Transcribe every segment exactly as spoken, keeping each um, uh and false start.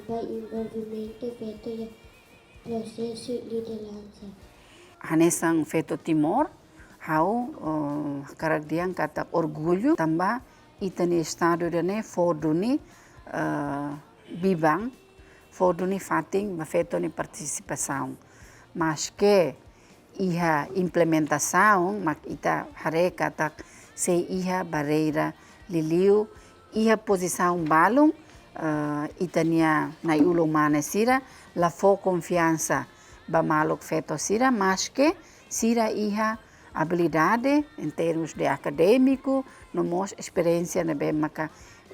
ba envolvimentu feto iha prosesu lideransa. Hanesan feto Timor, ha'u, eh, hakarak dehan katak orgullu tanba ita-nia estadu ida-ne'e fó duni, eh, biban, fó duni fatin ba feto nia partisipasaun. Maske iha implementasaun, mak ita haree katak sei iha barreira liuliu, iha pozisaun balun, eh, ita-nia na'i-ulun mane sira la fó konfiansa ba maluk feto sira, maske sira iha abilidade em termos de akadémiku, no mós esperiénsia ne'ebé maka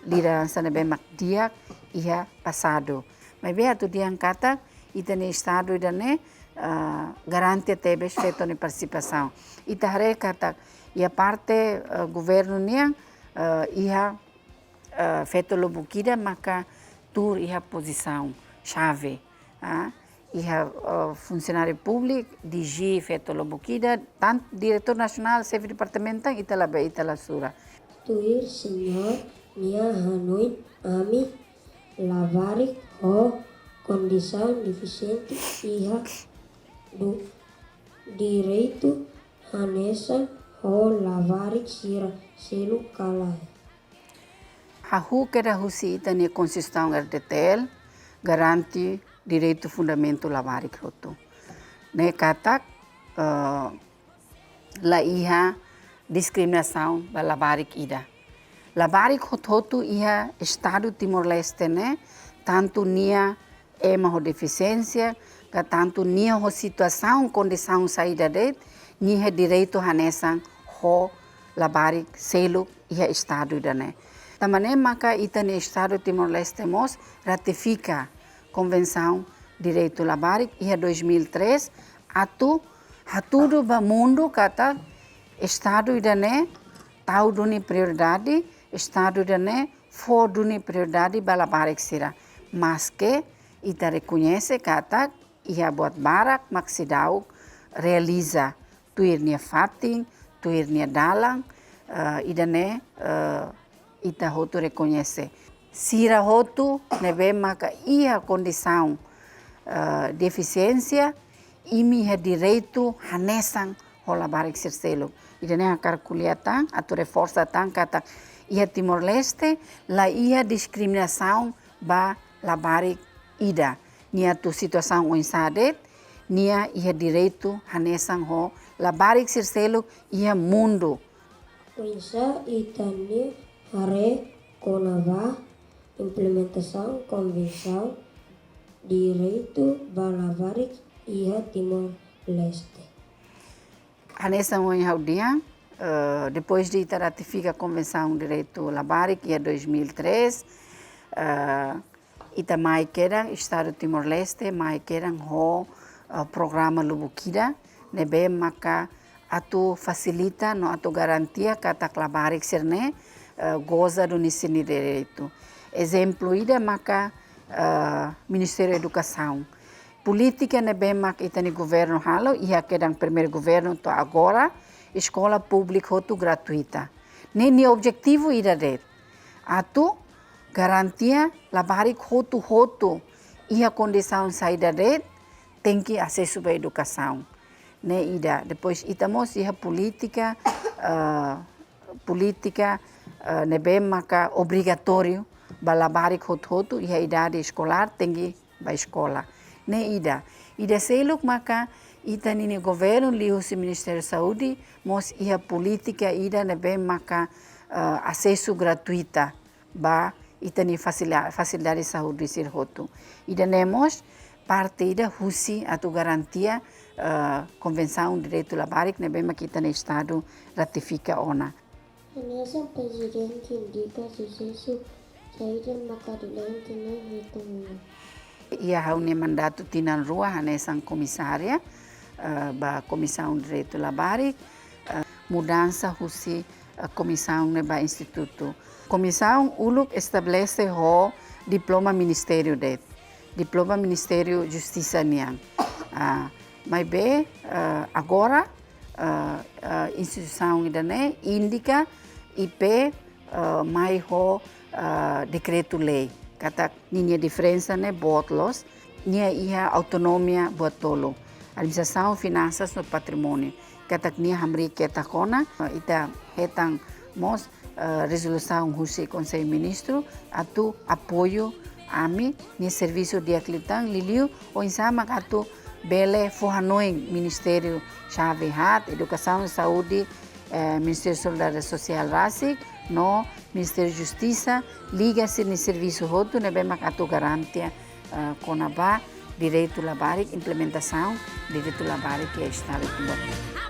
lideransa ne'ebé mak di'ak iha pasadu. Maibé atu dehan katak ita-nia estadu ida-ne'e, ah, garante tebes feto nia partisipasaun. Ita haree katak iha parte, eh, governu nian, eh, iha, eh, feto lubuk ida maka tuur iha pozisaun xave. Ah, iha, eh, funsionáriu públiku, D G feto lubuk ida, tantu diretór nasionál, xefe departamentu, ita la be, ita la sura. Tuir señór nia hanoin, ami labarik ho kondisaun defisiente iha du-, direitu hanesan ho labarik sira seluk ka lae? Hahú kedas husi ita-nia Konstituisaun R D T L garante direitu fundamentu labarik hotu. Ne'e katak, eh, la iha diskriminasaun ba labarik ida. Labarik hotu-hotu iha estadu Timor-Leste ne'e, tantu nia ema ho defisiénsia, ka tantu nia ho situasaun, kondisaun saida de'it, nia iha direitu hanesan ho labarik seluk iha estadu ida-ne'e. Tanba ne'e maka ita-nia estadu Timor-Leste mós ratifika Konvensaun Direitu Labarik iha dois mil e três, atu hatudu ba mundu katak estadu ida-ne'e tau duni prioridade, estadu ida-ne'e fó duni prioridade ba labarik sira. Maske ita rekoñese katak iha buat barak mak seidauk realiza tuir nia fatin, tuir nia dalan, eh, ida-ne'e, eh, ita hotu rekoñese. Sira hotu ne'ebé maka iha kondisaun, eh, defisiénsia, imi iha direitu hanesan ho labarik sira seluk. Ida-ne'e hakarak ko'alia tan, atu reforsa tan katak iha Timor-Leste la iha diskriminasaun ba labarik ida. Nia atu situasaun oinsá de'it, nia iha direitu hanesan ho labarik sira seluk iha mundu. Oinsá ita-nia haree kona-ba implementasaun Konvensaun Direitu ba Labarik iha Timor-Leste? Hanesan ohin ha'u dehan, eh, depois de ita ratifika Konvensaun Direitu Labarik iha dois mil e três, eh, ita mai kedan, estadu Timor-Leste mai kedan ho, eh, programa lubuk ida ne'ebé maka atu fasilita no atu garantia katak labarik sira-ne'e, eh, goza duni sira-nia direitu. Ezemplu ida maka, eh, Ministériu Edukasaun. Polítika ne'ebé mak ita-nia governu halo, iha kedan primeiru governu to'o agora, eskola públiku hotu gratuita. Ne'e nia objetivu ida de'it. Atu garantia labarik hotu-hotu iha kondisaun saida de'it tenke asesu ba edukasaun. Ne'e ida, depois ita mós iha polítika, eh, polítika, eh, ne'ebé maka obrigatóriu ba labarik hotu-hotu iha idade eskolár tenke ba eskola. Ne'e ida. Ida seluk maka ita-nia governu liuhusi Ministériu Saúde mós iha polítika ida ne'ebé maka, eh, asesu gratuita ba ita-nia fasila-, fasilidade saúde sira hotu. Ida-ne'e mós parte ida husi atu garantia, eh, Konvensaun Direitu Labarik ne'ebé mak ita-nia estadu ratifika ona. Hanesan Prezidente indika susesu saida maka durante ne'e hetan ona? Iha ha'u-nia mandatu tinan rua hanesan komisária, eh, ba Komisaun Direitu Labarik, eh, mudansa husi, eh, komisaun ne'e ba institutu. Komisaun uluk estabelese ho diploma ministériu de'it, diploma Ministériu Justisa nian. Ah, maibé, eh, agora, eh, eh, instituisaun ida-ne'e indika I P, eh, mai ho, eh, dekretu-lei. katak ninia diferensa ne'e boot loos, nia iha autonomia buat tolu: administrasaun, finansas no patrimóniu. Katak nia hamriik ketak ona, ita hetan mós, eh, rezolusaun husi Konsellu Ministru atu apoiu ami-nia servisu di'ak liután, liuliu oinsá mak atu bele fó hanoin ministériu xave haat, edukasaun, saúde, eh, Ministériu Solidariedade Sosiál rasik, no Ministériu Justisa, liga sira-nia servisu hotu ne'ebé mak atu garante, eh, kona-ba direitu labarik, implementasaun direitu labarik iha Estadu Timor.